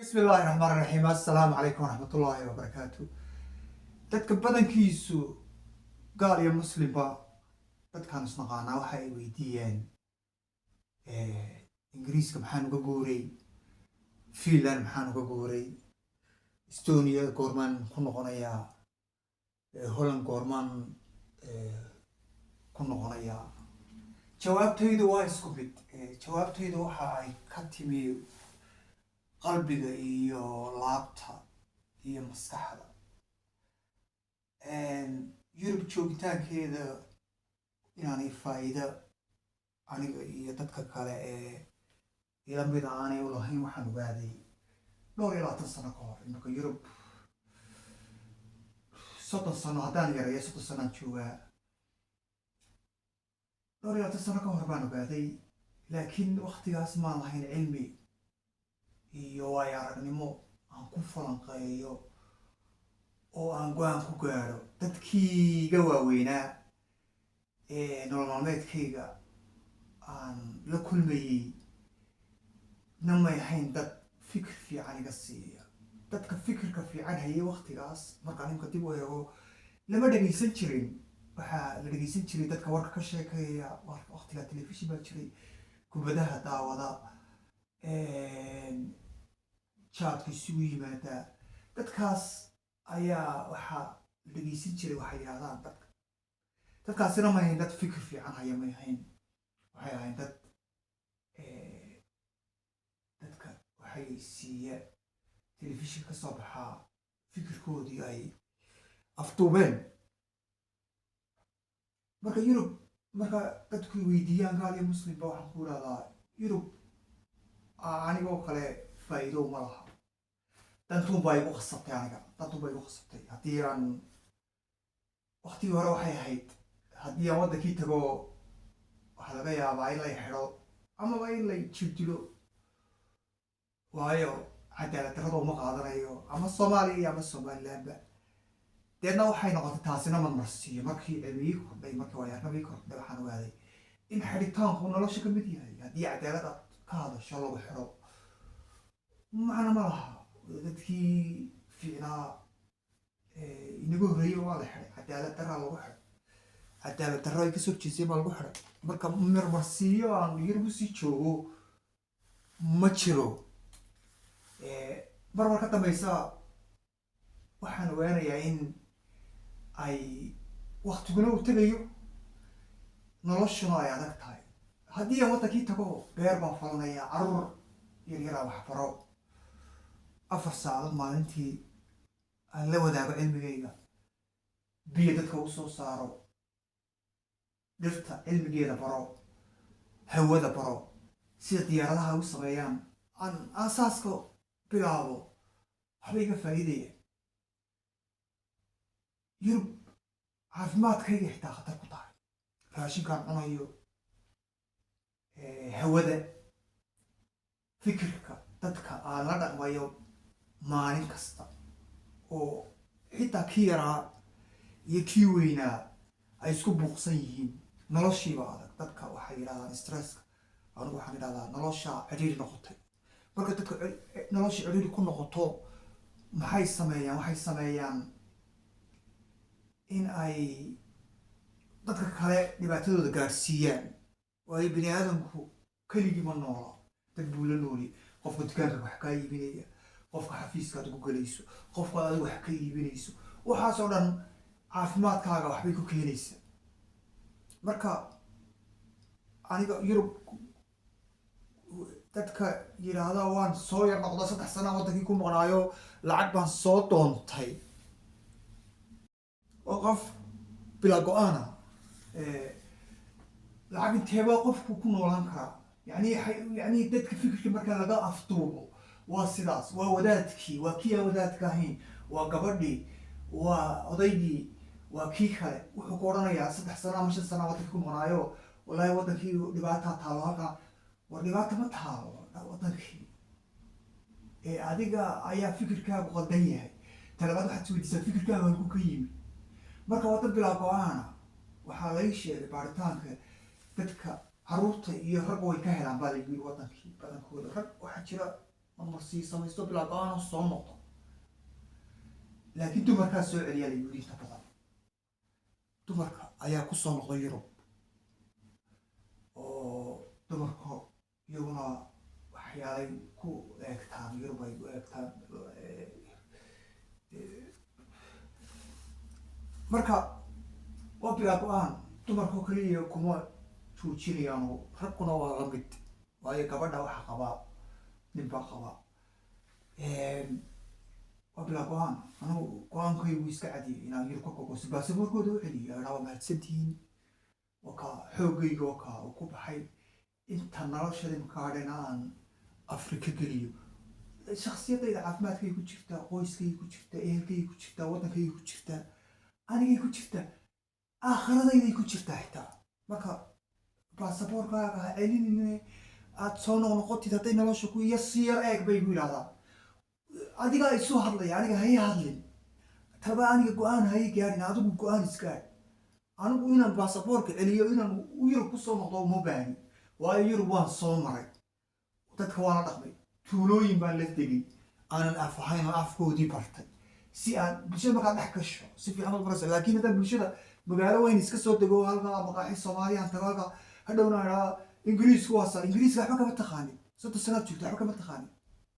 Bismi illaahi raxmaan raxiim. Assalaamu calaykum waraxmatullaahi wabarakaatu. Dadka badankiisu, gaal iyo muslimba, dadkaan isnaqaanaa waxa ay weydiiyeen: Ingiriiska maxaan uga guuray? Finland maxaan uga guuray? Estonia goormaan ku noqonayaa? Holland goormaan ku noqonayaa? Jawaabtaydu waa isku mid. Jawaabtaydu waxa ay ka timi qalbiga iyo laabta iyo maskaxda. Yurub joogitaankeeda inaanay faa'iido aniga iyo dadka kale ee ila mida aanay u lahayn waxaan ogaaday dhowr iyo labaatan sano ka hor. Imika Yurub 30 sano, haddaan yareeyo 30 sanaan joogaa. Dhowr iyo labaatan sano ka hor baan ogaaday, laakiin waktigaas maan lahayn cilmi iyo waayo aragnimo aan ku falanqeeyo oo aan go-aan ku gaadho. Dadkii iga waaweynaa ee nolol maalmeedkayga aan la kulmayey na may ahayn dad fikir fiican iga siiya. Dadka fikirka fiican hayay waktigaas, markaan imka dib u eego, lama dhegaysan jirin. Waxaa la dhegaysan jiray dadka warka ka sheekeeya. Waktigaa telefishin baa jiray, kubadaha daawada, jaadka isugu yimaadaa. Dadkaas ayaa waxaa la dhegaysan jiray waxay yidhahdaan dadka. Dadkaasina may ahayn dad fikir fiican haya, may ahayn. Waxay ahayn dad dadka waxay siiya telefishin ka soo baxaa fikirkoodii ay afduubeen. Marka Yurub, marka dadku weydiiyaan, gaal iyo muslimba, waxaan ku idhahdaa: Yurub anigoo kale faa'iido ma laha. Dantuun baa igu khasabtay aniga, dantuun baa igu khasabtay. Haddii aan waktigii hore waxay ahayd, haddii aan waddankii tago, waxaa laga yaabaa in lay xidho amaba in lay jirdilo, waayo cadaalad darrada uma qaadanayo ama Soomaaliya iyo ama Somalilandba. Deedna waxay noqotay taasina marmarsiiyo. Markii cilmigii kordhay, markii waayaarnimii kordhay, waxaan ogaaday in xidhitaanku nolosha ka mid yahay. Haddii cadaalad aad ka hadasho lagu xidho, macna ma laha. Dadkii fiicnaa inaga horreeyey waa la xidhay, cadaalad darraa lagu xidhay, cadaalad darro ay kasoo jeesay baa lagu xidhay. Marka marmarsiiyo aan Yurub usii joogo ma jiro. Marmar ka dambeysa waxaan ogaanayaa in ay waktiguna uu tegayo, noloshuna ay adag tahay. Haddii aan waddankii tago, beer baan falanayaa, caruur yaryaraa waxbaro, 4 saacadood maalintii aan la wadaago cilmigayga, biyo dadka u soo saaro, dhirta cilmigeeda baro, hawada baro, sida diyaaradaha u sameeyaan, aan aasaaska bilaabo, waxba iga faa'iidaya. Yurub caafimaadkayga xitaa khatar ku tahay, raashinkaan cunayo, hawada, fikirka dadka aan la dhaqmayo maalin kasta, oo xitaa kii yaraa iyo kii weynaa ay isku buuqsan yihiin. Noloshiiba adag. Dadka waxay yidhahdaan stresska, anigu waxaan idhahdaa nolosha cidhiiri noqotay. Marka dadka nolosha cidhiiri ku noqoto, maxay sameeyaan? Waxay sameeyaan in ay dadka kale dhibaatadooda gaadhsiiyaan, waayo bini aadamku keligii ma noola, dad buu la nooli. Qofka dukaanka wax kaa iibinaya, qofka xafiiska aad ugu gelayso, qofka adigu wax ka iibinayso, waxaasoo dhan caafimaadkaaga waxbay ku keenaysaa. Marka aniga Yurub, dadka yidhaahda waan soo yar noqda, 3 sana waddankii ku maqnaayo, lacag baan soo doontay, oo qof bilaa go-aana. Lacag inteebaa qofku ku noolaan karaa? Yani dadka fikirka marka laga afduubo waa sidaas. Waa wadaadkii, waa kii aan wadaadka ahayn, waa gabadhii, waa odaygii, waa kii kale. Wuxuu ku odhanayaa: 3 sano ama 5 sana waddankii ku maqnaayo, wallaahi waddankii dhibaataa taalo halkaa. War dhibaata ma taalo waddankii ee adiga ayaa fikirkaagu qaldan yahay. Talabaad, waxaad isweydiisaa fikirkaagu halkuu ka yimi. Marka waa dad bilaa go-aana. Waxaa lai sheegay baaritaanka dadka, caruurta iyo rag way ka helaan baa lagu yiri waddankii badankooda. Rag waxaa jira Marmarsii samaysto, bilaa go-aan soo noqdo. Laakiin dumarkaa soo celiya la yidhi. Inta badan dumarka ayaa ku soo noqday Yurub, oo dumarka iyaguna waxyaalay ku eegtaan Yurub, ay ku eegtaan. Marka waa bilaa go-aan. Dumarkoo keliya kuma joojinayaano, ragguna waa la mid, waayo gabadha waxa qabaa nin baa qabaa. Waa bilaa go-aan. Anigu go-aankaygu iska cadiyay inaan Yurub ka gogosto, baasaboorkooda u celiyo, idhaa waa mahadsantihiin, waa kaa xoogayga, waa kaa uu ku baxay. Inta noloshada imka hadhena aan Afrika geliyo. Shaksiyadayda caafimaadkay ku jirtaa, qoyskay ku jirtaa, ehelkay ku jirtaa, waddankay ku jirtaa, anigay ku jirtaa, aakhiradayday ku jirtaa xitaa. Marka baasaboorkaaga ha celinine, aada soo noqnoqotid hadday nolosha ku iyo si yar eeg bay ku yidhahdaa. Adigaa isu hadlaya, aniga hay hadlin taba, aniga go-aan hay gaadhin, adigu go-aan isgaadh. Anigu inaan baasaboorka celiyo, inaan Yurub kusoo noqdo uma baahni, waayo Yurub waan soo maray, dadka waan la dhaqmay, tuulooyin baan la degay aanan af ahayn oo afkoodii bartay. Si aan bulshada markaad dhex gasho si fiican baad baraysa. Laakiin haddaan bulshada magaalo weyn iska soo dego, halkaa maqaaxi Soomaaliyaan tago, halkaa hadhowna idhaa Ingiriisku waa saa, Ingiriiska waxba kama taqaanin. 30 sanaad joogta, waxba kama taqaanin.